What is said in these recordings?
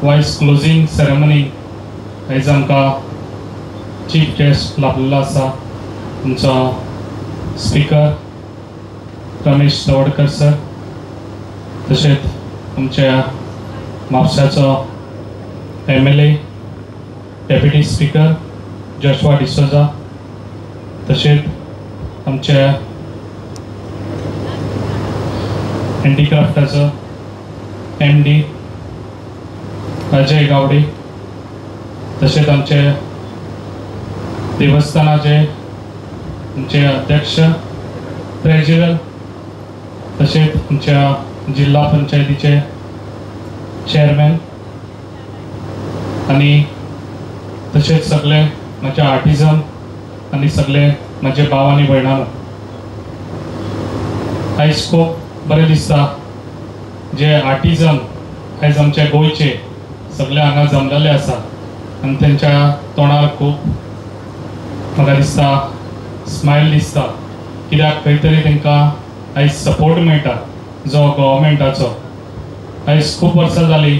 Voice closing ceremony आयज आमकां chief guest लाभलेलो आसा आमचो स्पीकर रमेश तवडकर सर, तशेंच आमच्या म्हापशाचो MLA deputy speaker Joshua D'Souza, तशेंच आमच्या हँडीक्राफ्टाचो MD Ajay Gawade, तशेंच आमचे देवस्थानाचे आमचे अध्यक्ष ट्रेजरर, तशेंच आमच्या जिल्हा पंचायतीचे चेअरमॅन आनी तशेंच सगळे म्हजे आर्टिजन आनी सगळे म्हजे भाव आनी भयणां, आयज खूब बरें दिसता जे आर्टिजन आयज आमच्या गोंयचे सगळे हांगा जमलेले आसा आनी तेंच्या तोंडार खूब म्हाका दिसता स्मायल दिसता, कित्याक खंय तरी तांकां आयज सपोर्ट मेळटा जो गव्हर्मेंटाचो। आयज खूब वर्सां जालीं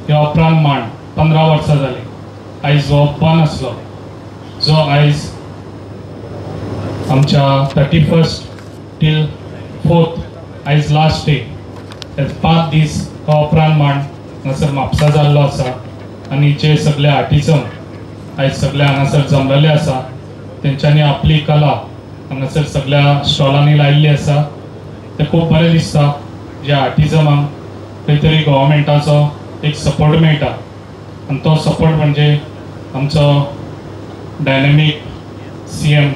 ह्या अपरांत मांड 15 वर्सां जालीं आयज हो बंद आसलो, जो आयज आमच्या 31 टील 4 आयज लास्ट डे, 5 दीस हो अपरांत मांड हांगासर म्हापसा जाल्लो आसा आनी जे सगळे आर्टिजम आयज सगळे हांगासर जमलेले आसा तेंच्यांनी आपली कला हांगासर सगळ्या स्टॉलांनी लायिल्ली आसा। तें खूब बरें दिसता जे आर्टिजमाक खंय तरी गव्हर्मेंटाचो एक सपोर्ट मेळटा आनी तो सपोर्ट म्हणजे आमचो dynamic CM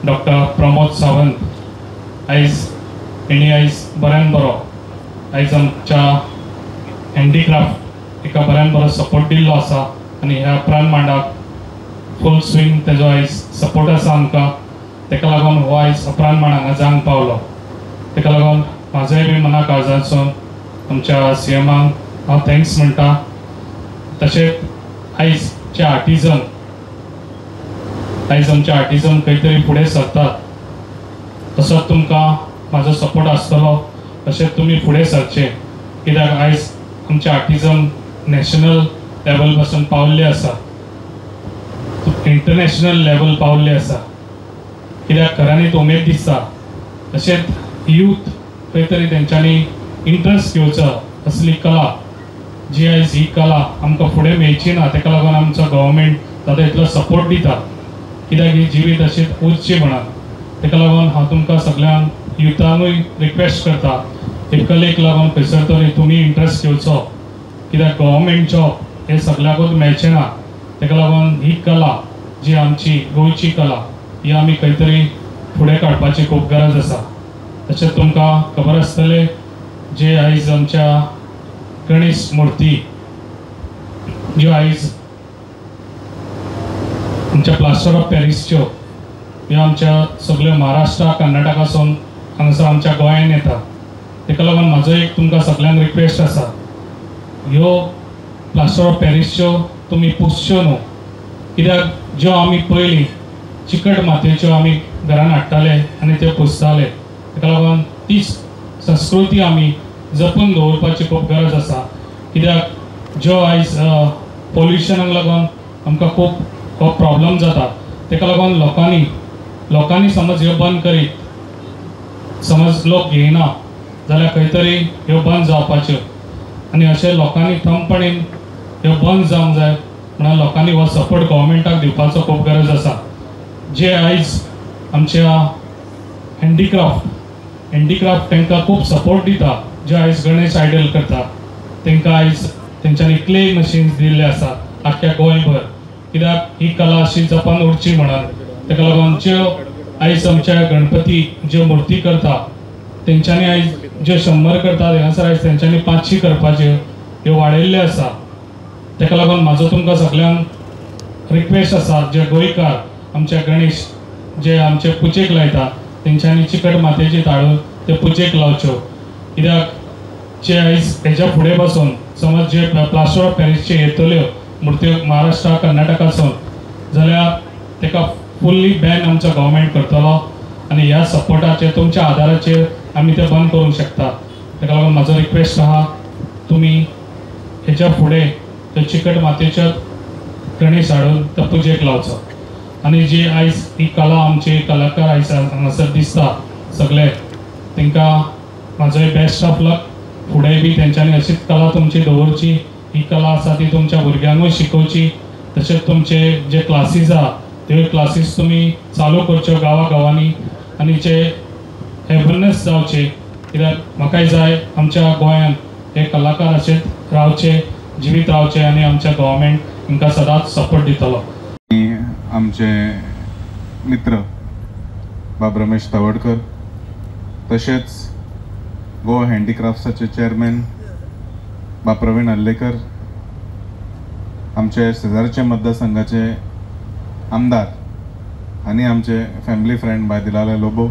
doctor Pramod Sawant आयज हेणी आयज बऱ्यान बरो आयज आमच्या हँडीक्राफ्ट एका बऱ्यान बरो सपोर्ट दिल्लो आसा आनी ह्या प्राण मांडाक फूल स्विंग तेजो आयज सपोर्ट आसा आमकां, तेका लागून हो आयज अपरान मांड हांगा जावंक पावलो। तेका लागून म्हाजोय बी मना काळजासून आमच्या CMांक हांव thanks म्हणटा। तशेंच आयज जे आर्टिजम आयज आमचे आर्टिजम खंय तरी फुडें सरतात तसोच तुमकां म्हाजो सपोर्ट आसतलो, तशेंच तुमी फुडें सरचें, कित्याक आयज आमचे आर्टिजम नॅशनल लेवल पासून पावल्ले आसा, इंटरनॅशनल लेवल पावल्ले आसा, कित्याक खऱ्यांनीच उमेद दिसता। तशेंच यूथ खंय तरी तेंच्यांनी इंट्रस्ट घेवचो असली कला जी आयज ही कला आमकां फुडें मेळची ना, तेका लागून आमचो गव्हर्मेंट ताका इतलो सपोर्ट दिता, कित्याक ही जिवीत अशीच उरची म्हणून। तेका लागून हांव तुमकां सगळ्यांक युथांकूय रिक्वेस्ट करता हे कलेक लागून खंयसर तरी तुमी इंट्रस्ट घेवचो, कित्याक गव्हर्मेंट जॉब हे सगळ्याकूच मेळचें ना, तेका लागून ही कला जी आमची गोंयची कला ही आमी खंय तरी फुडें काडपाची खूब गरज आसा। तशेंच तुमकां खबर आसतलें जे आयज आमच्या गणेश मुर्ती ज्यो आयज आमच्या प्लास्टर ऑफ पॅरिसच्यो ह्यो आमच्या सगळ्यो महाराष्ट्रा कर्नाटकासून हांगासर आमच्या गोंयान येता, तेका लागून म्हाजो एक तुमकां सगळ्यांक रिक्वेस्ट आसा ह्यो प्लास्टर ऑफ पॅरिसच्यो तुमी पुसच्यो न्हू, कित्याक ज्यो आमी पयलीं चिकट मातयेच्यो आमी घरान हाडटाले आनी त्यो पुसताले, तेका लागून ती संस्कृती आमी जपून दवरपाची खूब गरज आसा, कित्याक ज्यो आयज पोल्युशनाक लागून आमकां खूब हो प्रॉब्लम जाता, तेका लागून लोकांनी लोकांनी समज ह्यो बंद करीत समज लोक घेयना जाल्यार खंय तरी ह्यो बंद जावपाच्यो आनी अशें लोकांनी थंडपणेन ह्यो बंद जावंक जाय म्हणून लोकांनी हो सपोर्ट गव्हर्मेंटाक दिवपाचो खूब गरज आसा। जे आयज आमच्या हँडीक्राफ्ट तांकां खूब सपोर्ट दिता, जे आयज गणेश आयडल करता तांकां आयज तेंच्यांनी क्ले मशीन्स दिल्ले आसा आख्ख्या गोंयभर, कित्याक ही कला अशी जपान उरची म्हणून। ताका लागून ज्यो आयज आमच्या गणपती ज्यो मुर्ती करता तेंच्यांनी आयज ज्यो 100 करता हांगासर आयज तेंच्यांनी 500 करपाच्यो ह्यो वाडयल्ल्यो आसा। ताका लागून म्हाजो तुमकां सगळ्यांक रिक्वेस्ट आसा जे गोंयकार आमच्या गणेश जे आमचे पुजेक लायता तेंच्यांनी चिकट मातयेची हाडून ते पुजेक लावच्यो, कित्याक जे आयज हेज्या फुडें पासून समज जे प्लास्टर ऑफ पॅरिसचे येतल्यो मुर्त्यो महाराष्ट्रा कर्नाटकासून जाल्यार ताका फुल्ली बॅन आमचो गव्हर्मेंट करतलो आनी ह्या सपोर्टाचेर तुमच्या आदाराचेर आमी ते बंद करूंक शकता। ताका लागून म्हाजो रिक्वेस्ट आहा तुमी हेज्या फुडें त्यो चिकट मातयेच्या गणेश हाडून तो पुजेक लावचो. आनी जी आयज ही कला आमची कलाकार आयज हांगासर दिसता सगळे, तांकां म्हाजोय बेस्ट ऑफ लक. फुडें बी तेंच्यांनी अशीच कला तुमची दवरची. ही कला आसा ती तुमच्या भुरग्यांकूय शिकोवची. तशेंच तुमचे जे क्लासीस आहा त्यो क्लासीस तुमी चालू करच्यो गांवा गांवांनी आनी जे एवेरनेस जावचे, कित्याक म्हाकाय जाय आमच्या गोंयांत हे कलाकार अशेच रावचे, जिवीत रावचे आनी आमच्या गव्हर्मेंट हांकां सदांच सपोर्ट दितलो. आमचे मित्र बाब रमेश तवडकर, तशेंच गोवा हँडीक्राफ्ट्साचे चेअरमॅन बाब प्रवीण आर्लेकर, आमचे शेजारचे मतदारसंघाचे आमदार आनी आमचे फॅमिली फ्रेंड बाय दिलाला लोबो,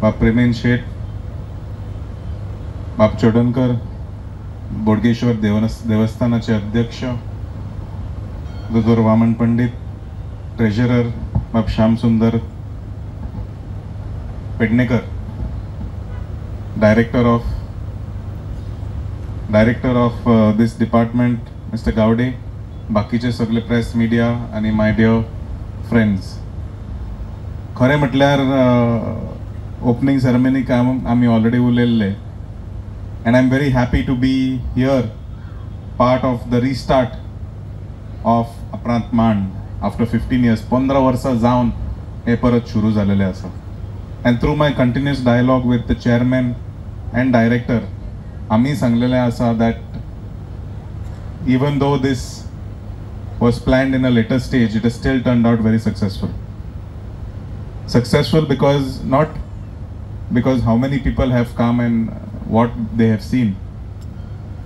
बाब प्रेमेन शेट, बाब चोडणकर, बोडगेश्वर देवस्थानाचे अध्यक्ष दोतोर वामन पंडित, ट्रेजरर बाब Shyamsundar Pednekar, director of this department mister Gawde, बाकीचे सगळे प्रेस मिडिया आनी my dear friends. खरें म्हटल्यार ओपनिंग सेरेमनीक आमी already उलयल्ले and I am very happy to be here part of the restart of Aprant Mand after 15 years. 15 वर्सां जावन हें परत सुरू जालेलें आसा. And through my continuous dialogue with the chairman and director आमी सांगलेलें आसा that even though this was planned in a later stage, it has still turned out very successful. Successful because not because how many people have come and what they have seen,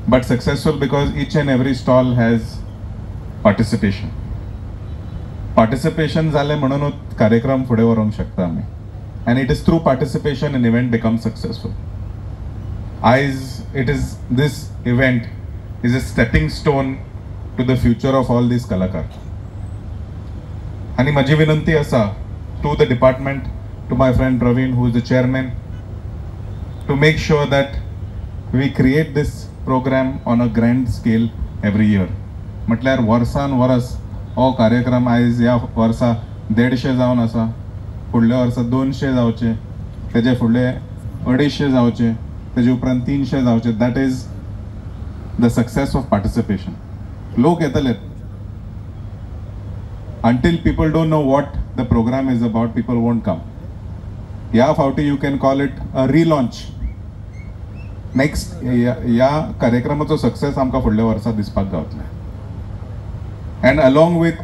but successful because each and every stall has participation. Participation जालें म्हणूनच कार्यक्रम फुडें व्हरूंक शकता आमी, and it is through participation an event becomes successful. आयज it is this event is a stepping stone to the future of all these कलाकार. आनी म्हजी विनंती आसा to the department, to my friend Praveen who is the chairman, to make sure that we create this program on a grand scale every year. म्हटल्यार वर्सान वरस हो कार्यक्रम आयज ह्या वर्सा 150 जावन आसा, फुडल्या वर्सा 200 जावचे, तेजे फुडले 250 जावचे, तेजे उपरांत 300 जावचे. That is the success of participation. लोक येतले. Until people don't know what the program is about, people won't come. ह्या फावटी you can call it a relaunch. Next ह्या कार्यक्रमाचो सक्सेस आमकां फुडल्या वर्सा दिसपाक गावतले. And along with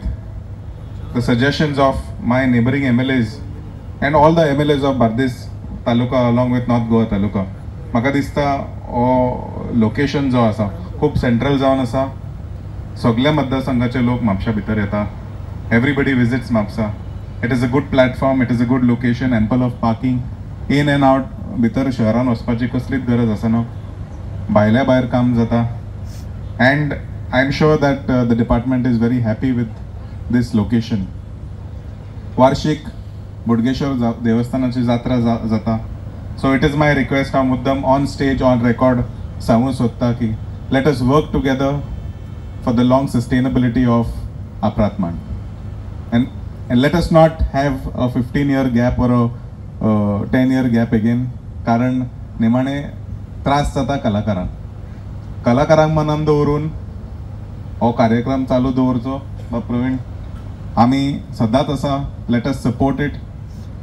the suggestions of my neighbouring MLAs and all the MLAs of Bardez taluka along with North Goa taluka, म्हाका दिसता हो लोकेशन जो आसा खूब सेंट्रल जावन आसा. सगल्या मतदारसंघाचे लोक म्हापशा भितर येता. Everybody visits Mapusa. It is a good platform, it is a good location, ample of parking, in and out. भितर शहरान वचपाची कसलीच गरज आसना, भायल्या भायर काम जाता. And I am sure that the department is very happy with this location. वार्षिक बोडगेश्वर देवस्थानाची जात्रा जाता. So it is my request, हांव मुद्दम ऑन स्टेज ऑन रेकॉर्ड सांगूंक सोदता की let us work together for the long sustainability of Aprant Mand. And let us not have a 15-year gap or a 10-year gap again. कारण निमाणे त्रास जाता कलाकारांक. कलाकारांक मनान दवरून हो कार्यक्रम चालू दवरचो. बाब प्रवीण, आमी सदांच आसा, let us support it.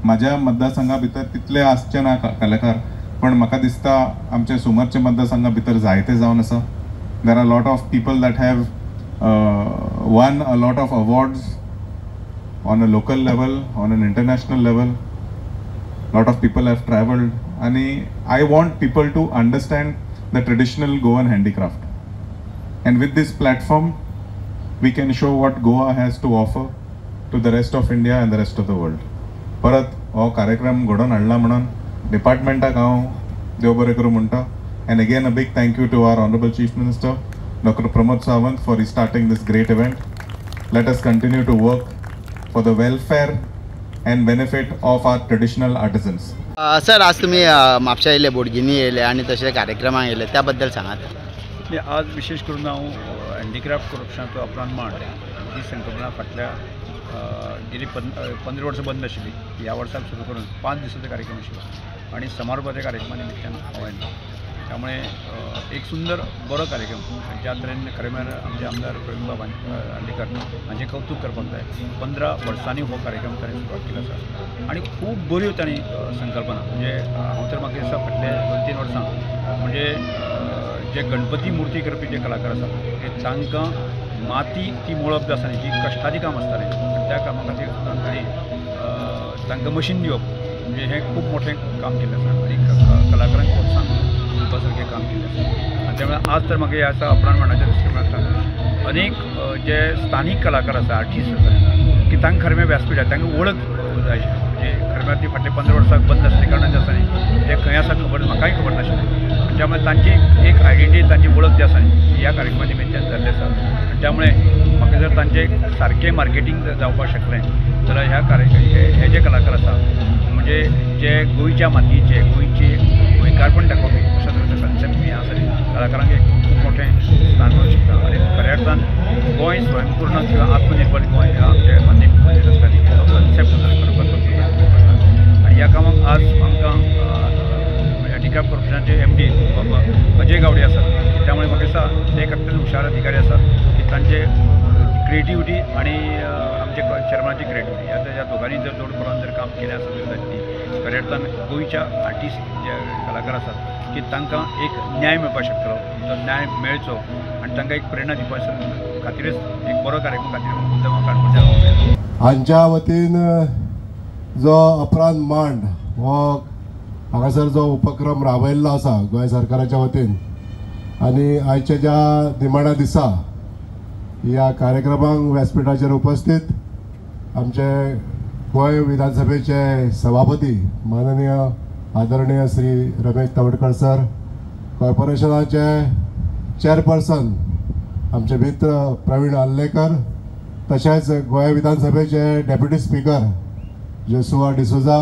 म्हाज्या मतदारसंघा भितर तितले आसचे ना कलाकार, पण म्हाका दिसता आमच्या सुमरच्या मतदारसंघा भितर जायते जावन आसा. There are lot of people that have won a lot of awards on a local level, on an international level. Lot of people have traveled. And I want people to understand the traditional Goan handicraft. And with this platform, we can show what Goa has to offer to the rest of India and the rest of the world. परत हो कार्यक्रम घडोवन हाडला म्हणून डिपार्टमेंटाक हांव देव बरें करूं म्हणटा. And again a big thank you to our honourable Chief Minister Doctor Pramod Sawant for restarting this great event. Let us continue to work for the welfare and benefit of our traditional artisans. Sir, आज तुम्ही म्हापशा येयले, बोडगिनी येयले आनी तशें कार्यक्रमाक येयले, त्या बद्दल सांगात. आज विशेष करून हांव हँडीक्राफ्ट कॉर्पोरेशनाचो अपरांत मांड ही संकल्पना फाटल्या गेली 15 वर्सां बंद आशिल्ली. ह्या वर्साक सुरू करून 5 दिसाचो कार्यक्रम आशिल्लो आनी समारोपाच्या कार्यक्रमा निमित्तान हांव आयलो. त्यामुळे एक सुंदर बरो कार्यक्रम ज्या तरेन खरें म्हळ्यार आमचे आमदार प्रवीण बाब आर्लेकर हांचें कौतूक करपाक जाय. 15 वर्सांनी हो कार्यक्रम ताणें सुरवात केलो आसा आनी खूब बऱ्यो तांणी संकल्पना, म्हणजे हांव तर म्हाका दिसता फाटले 2-3 वर्सां म्हणजे जे गणपती मुर्ती करपी जे कलाकार आसात ते तांकां माती ती मोळप जी आसा न्ही, जी कश्टाचें काम आसतालें त्या कामा खातीर सुद्दां तांणी तांकां मशीन दिवप म्हणजे हें खूब मोठें काम केल्लें आसा आनी कलाकारांक प्रोत्साहन दिवपा सारकें काम केल्लें आसा. आनी त्यामुळे आज तर म्हाका हें आसा अपरांत मांडाच्या दृश्टीकोनांतल्यान अनेक जे स्थानीक कलाकार आसा, आर्टिस्ट आसा की तांकां खरें म्हळ्यार व्यासपीठ आसा, तांकां वळख जाय आशिल्ली. म्हणजे खरें म्हळ्यार ती फाटले 15 वर्सां बंद आसली कारणान जें आसा न्ही तें खंय आसा खबर म्हाकाय खबर नाशिल्लें. त्यामुळे तांची एक आयडेंटिटी, तांची वळख जी आसा न्ही ती ह्या कार्यक्रमा निमित्तान जाल्ली आसा. आनी त्यामुळे म्हाका जर तांचें सारकें मार्केटींग जावपाक शकलें जाल्यार ह्या हे जे कलाकार आसा म्हणजे जे गोंयच्या मातयेचे, गोंयचे गोंयकारपण दाखोवपी अशा तरेचो कन्सेप्ट मी आसा न्ही कलाकारांक एक खूब मोठें स्थान मेळूंक शकता. आनी खऱ्या अर्थान गोंय स्वयंपूर्ण किंवा आत्मनिर्भर गोंय ह्या आमच्या माननीय मुख्यमंत्री सरकारांनी हो कन्सेप्ट खरोखर पडटा. आनी ह्या कामाक आज आमकां हँडीक्राफ्ट कॉर्पोरेशनाचे MD Ajay Gawade आसात, त्यामुळे म्हाका दिसता ते एक अत्यंत हुशार अधिकारी आसात की तांचे क्रिएटिविटी आनी आमचे चेअरमॅनाची क्रिएटिविटी ह्या दोगांनी जर जोड करून जर काम केलें आसत जाल्यार ती खऱ्या अर्थान गोंयच्या आर्टिस्ट जे कलाकार आसात की तांकां एक न्याय मेळपाक शकतलो, तो न्याय मेळचो आनी तांकां एक प्रेरणा दिवपा खातीरच एक बरो कार्यक्रम खातीर मुद्दम काणकोणच्या हांच्या वतीन जो अपरांत मांड हो हांगासर जो उपक्रम राबयल्लो आसा गोंय सरकाराच्या वतीन आनी आयच्या ज्या निमाण्या दिसा ह्या कार्यक्रमाक व्यासपीठाचेर उपस्थित आमचे गोंय विधानसभेचे सभापती माननीय आदरणीय श्री रमेश तवडकर सर, कॉर्पोरेशनाचे चेअरपर्सन आमचे मित्र प्रवीण आर्लेकर, तशेंच गोंय विधानसभेचे डेप्युटी स्पीकर जोसुआ डिसोजा,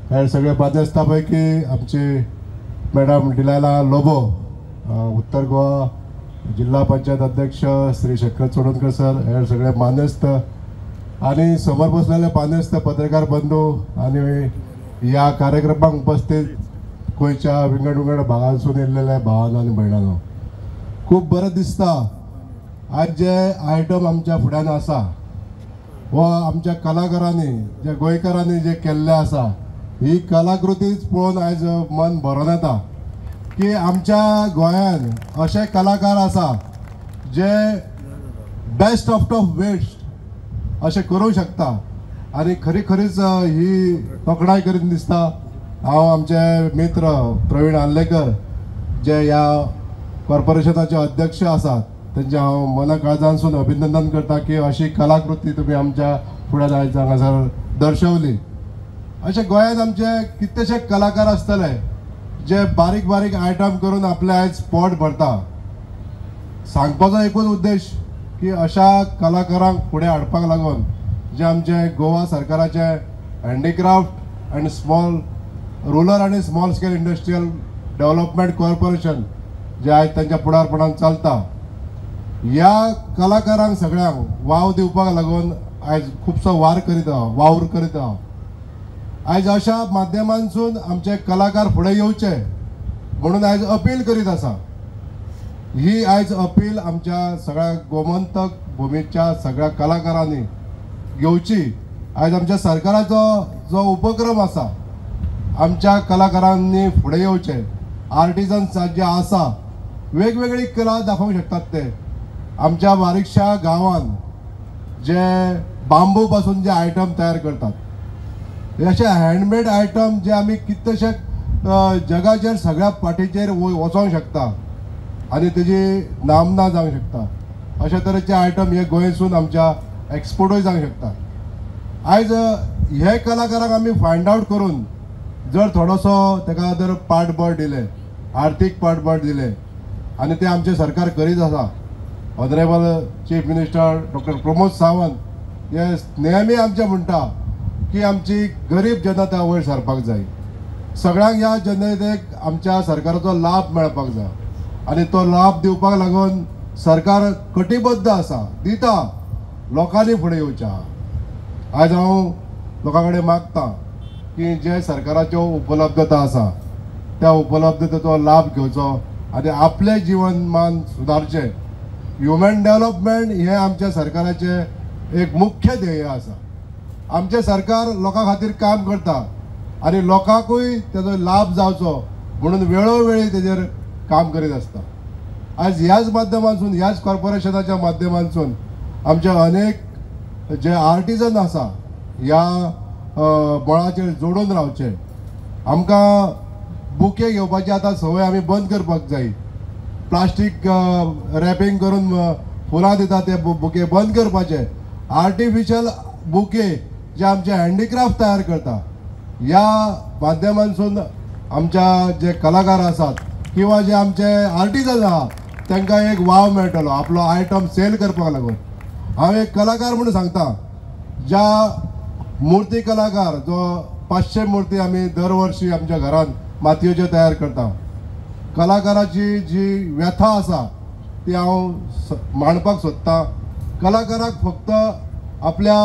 हे सगळे मानेस्ता पैकी आमची मॅडम डिलायला लोबो, उत्तर गोवा जिल्हा पंचायत अध्यक्ष श्री शंकर चोडणकर सर, हे सगळे मानेस्त आनी समोर बसलेले मानेस्त पत्रकार बंधू आनी ह्या कार्यक्रमाक उपस्थित गोंयच्या विंगड विंगड भागांसून येयल्लेल्या भावांनो आनी भयणांनो, खूब बरें दिसता आज जे आयटम आमच्या फुड्यान आसा हो आमच्या कलाकारांनी, जे गोंयकारांनी जे केल्लें आसा ही कलाकृतीच पळोवन आयज मन भरोन येता की आमच्या गोंयान अशे कलाकार आसा जे बेस्ट ऑफ ऑफ वेस्ट अशें करूंक शकता आनी खरी खरीच ही तोखणाय करीन दिसता. हांव आमचे मित्र प्रवीण आर्लेकर जे ह्या कॉर्पोरेशनाचे अध्यक्ष आसात तेंचें हांव मना काळजांसून अभिनंदन करता की अशी कलाकृती तुमी आमच्या फुड्यान आयज हांगासर दर्शवली. अशे गोंयांत आमचे कितलेशे कलाकार आसतले जे बारीक बारीक आयटम करून आपले आयज पोट भरता. सांगपाचो एकूच उद्देश की अशा कलाकारांक फुडें हाडपाक लागून जे आमचे गोवा सरकाराचे हँडीक्राफ्ट आनी स्मॉल रुरल आनी small scale industrial development corporation जे आयज तांच्या फुडारपणान चलता, ह्या कलाकारांक सगळ्यांक वाव दिवपाक लागून आयज खुबसो वावर करीत आहा. आयज अशा माध्यमांसून आमचे कलाकार फुडें येवचे म्हणून आयज अपील करीत आसा. ही आयज अपील आमच्या सगळ्या गोमंतक भुमीच्या सगळ्या कलाकारांनी घेवची. आयज आमच्या सरकाराचो जो उपक्रम आसा आमच्या कलाकारांनी फुडें येवचे, आर्टिजन्स जे आसा वेगवेगळी कला दाखोवंक शकतात ते. आमच्या बारीकशा गांवान जे बांबू पासून जे आयटम तयार करतात, अशे हँडमेड आयटम जे आमी कितलेशे जगाचेर सगळ्या पाठीचेर वचोंक शकता आनी तेजी नामना जावंक शकता. अशा तरेचे आयटम हे गोंयसून आमच्या एक्सपोर्टूय जावंक शकता. आयज हे कलाकारांक आमी फायंड आवट करून जर थोडोसो ताका जर पाठबळ दिलें, आर्थीक पाठबळ दिलें आनी तें आमचें सरकार करीत आसा. Honourable chief minister doctor Pramod Sawant हे नेहमी आमचें म्हणटा की आमची गरीब जनता वयर सरपाक जाय, सगळ्यांक ह्या जनतेक आमच्या सरकाराचो लाभ मेळपाक जाय आनी तो लाभ दिवपाक लागून सरकार कटिबद्ध आसा, दिता, लोकांनी फुडें येवचें आहा। आयज हांव लोकां कडेन मागता की जे सरकाराच्यो उपलब्धता आसा त्या उपलब्धतेचो लाभ घेवचो आनी आपलें जीवनमान सुदारचें। ह्युमन डेवलपमेंट हें आमच्या सरकाराचें एक मुख्य ध्येय आसा। आमचें सरकार लोकां खातीर काम करता आनी लोकांकूय तेजो लाभ जावचो म्हणून वेळोवेळी तेजेर काम करीत आसता। आज ह्याच माध्यमांतसून, ह्याच कॉर्पोरेशनाच्या माध्यमांतसून आमचे अनेक जे आर्टिजन आसा ह्या मळाचेर जोडून रावचे। आमकां बुके घेवपाची आतां संवय आमी बंद करपाक जाय। प्लास्टीक रॅपिंग करून फुलां दिता ते बुके बंद करपाचे। आर्टिफिशियल बुके जे आमचे हँडीक्राफ्ट तयार करता ह्या माध्यमांतसून आमच्या जे कलाकार आसात किंवा जे आमचे आर्टिजन आहा तांकां एक वाव मेळटलो आपलो आयटम सेल करपाक लागून। हांव एक कलाकार म्हणून सांगता, ज्या मुर्ती कलाकार जो 500 मुर्ती आमी दर वर्सी आमच्या घरान मातयेच्यो तयार करता, कलाकाराची जी व्यथा आसा ती हांव मांडपाक सोदता। कलाकाराक फक्त आपल्या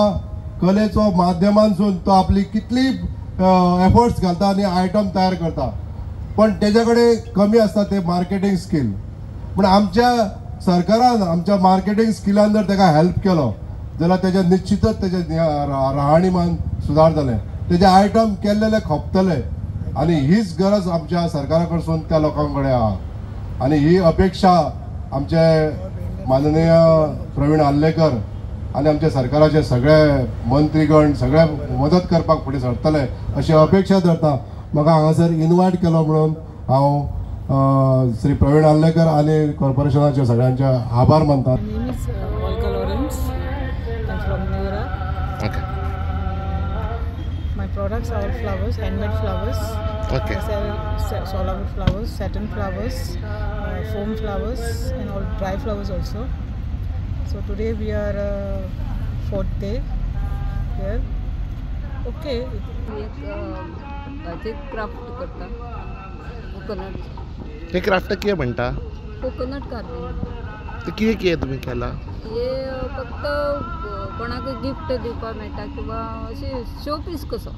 कलेचो माध्यमांतसून तो आपली कितली एफर्ट्स घालता आनी आयटम तयार करता, पण तेज्या कडेन कमी आसता ते मार्केटींग स्कील। पूण आमच्या सरकारान आमच्या मार्केटींग स्किलान जर ताका हेल्प केलो जाल्यार तेजें निश्चितच तेजें राहणीमान सुदार जालें, तेजे आयटम केल्लेले खपतले आनी हीच गरज आमच्या सरकारा कडसून त्या लोकां कडेन आहा। आनी ही अपेक्षा आमचे माननीय प्रवीण आर्लेकर आनी आमच्या सरकाराचे सगळे मंत्रीगण सगळे मदत करपाक फुडें सरतले अशी अपेक्षा धरता। म्हाका हांगासर इनवायट केलो म्हणून हांव श्री प्रवीण आर्लेकर आनी कॉर्पोरेशनाचे सगळ्यांचे आभार मानता। My products are all flowers, handmade flowers. Okay. I sell solar flowers, satin flowers, foam flowers, and all dry flowers also. So today we are fourth day here. Okay. एक क्राफ्ट करता coconut. हे craft कितें म्हणटा? Coconut carving. ते कितें कितें तुमी केलां? हे फक्त कोणाक गिफ्ट दिवपाक मेळटा किंवा अशें शो पीस कसो।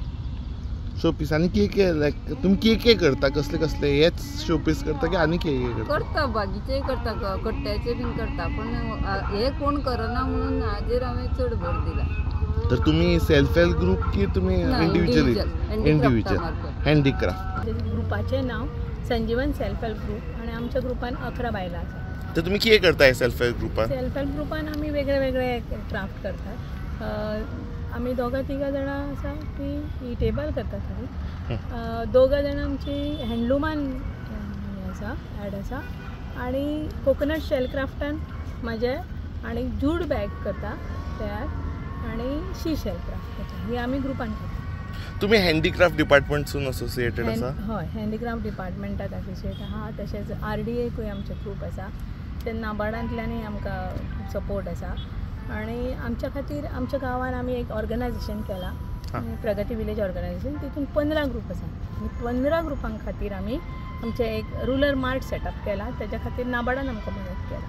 शो पीस आनी कितें कितें लायक तुमी कितें कितें करता? कसले कसले हेच शो पीस करता की आनी कितें कितें करता? करता, बाकीचेय करता, कट्ट्याचे बीन करता, पूण हे कोण करना म्हणून हाजेर हांवें चड भर दिला। तर तुम्ही सेल्फ हेल्प ग्रुप की तुम्ही इंडिव्हिज्युअली? Individual handicraft. ग्रुपाचें नांव संजीवन सेल्फ हेल्प ग्रुप आनी आमच्या ग्रुपान 11 बायलां आसा। तर तुम्ही कितें करताय सेल्फ हेल्प ग्रुपान? सेल्फ हेल्प ग्रुपान आमी वेगळे वेगळे क्राफ्ट करतात। आमी दोगां तिगां जाणां आसा ती टेबल करतात थोडी, दोगां जाणां आमची हँडलुमान आसा एड आसा, आनी कोकोनट शेल क्राफ्टान म्हाजे आनी जूट बॅग करता तयार, आनी शी शेल क्राफ्ट करता। ही आमी ग्रुपान करता। तुमी हँडीक्राफ्ट डिपार्टमेंटसून असोसिएटेड आसा? हय, हँडीक्राफ्ट डिपार्टमेंटाक असोसिएट आहा। तशेंच RDAकूय आमचे ग्रूप आसा, ते नाबार्डांतल्यानूय आमकां सपोर्ट आसा। आनी आमच्या खातीर आमच्या गांवान आमी एक ऑर्गनायजेशन केलां, प्रगती विलेज ऑर्गनायजेशन, तितून 15 ग्रूप आसा आनी 15 ग्रुपां खातीर आमी आमचें एक रुरल मार्ट सेटअप केला, तेज्या खातीर नाबार्डान आमकां मदत केला।